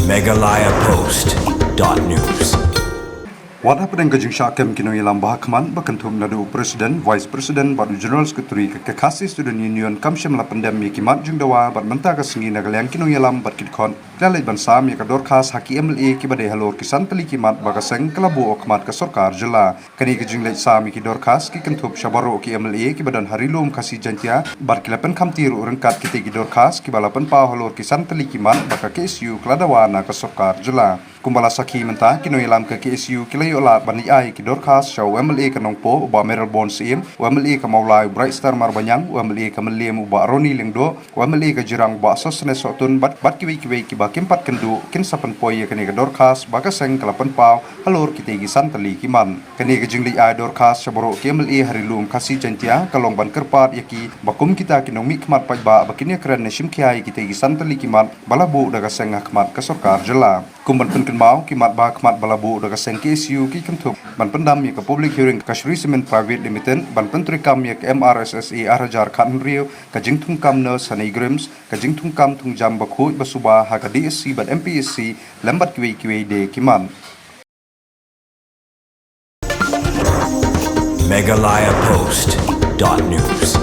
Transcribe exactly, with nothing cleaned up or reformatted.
Meghalaya Post dot news. Wat hapdeng ka jingshah kem ki nongïalam ba ha khmat ba kynthup naduh u President, Vice President bad u General Secretary ka Khasi Student Union kam shym la pyndem ïa ki mat jingdawa bad mynta ka sngi na ka liang ki nongïalam bad ki dkhot ki la leit ban sam ïa ka dorkhas ha ki M L A kiba dei halor ki san tylli ki mat ba ka seng ka la buh ha khmat ka sorkar jylla. Kane ka jingleit sam ïa ki dorkhas ki kynthup sha baroh ki M L A kiba don ha Ri-lum Khasi Jaiñtia bad ki la pynkham tiew ryngkat kitei ki dorkhas kiba la pynpaw halor ki san tylli ki mat ba ka K S U ka la dawa na ka sorkar jylla. Kumba la sakhi mynta, ki nongïalam ka K S U ki la ïoh lad ban ïa ai ki dorkhas sha u M L A ka Nongpoh u Bah Mayralborn Syiem, u M L A ka Mawlai u Brightstar Marbaniang, u M L A ka Mylliem u Bah Ronnie Lyngdoh, u M L A ka Jirang u Bah Sosthenes Sohtun bad, bad kiwei kiwei kiba kim pat kynduh kin sa pynpoi ïa kane ka dorkhas ba ka seng ka la pynpaw halor kitei ki san tylli ki mat. Kane ka jingleit ai dorkhas sha baroh ki M L A ha Ri-lum Khasi Jaiñtia ka long ban kyrpad ïa ki ba kum kita ki nongmihkhmat paidbah ba kin ïakren ne shim khia ïa kitei ki san tylli ki mat ba la buh da ka seng ha khmat ka sorkar jylla. Kum ban pynkynmaw, ki mat ba ha khmat ba la buh da ka seng K S U ki kynthup ban pyndam ïa ka public hearing ka Shree Cement Private Limited, ban pyntreikam ïa ka M R S S A ar hajar khathynriew, ka jingthungkam nurse ha NEIGRIHMS, ka jingthungkam thungjam bakhuid basuba ha ka D S C bad M P S C lem bad kiwei kiwei de ki mat. Meghalaya Post dot news.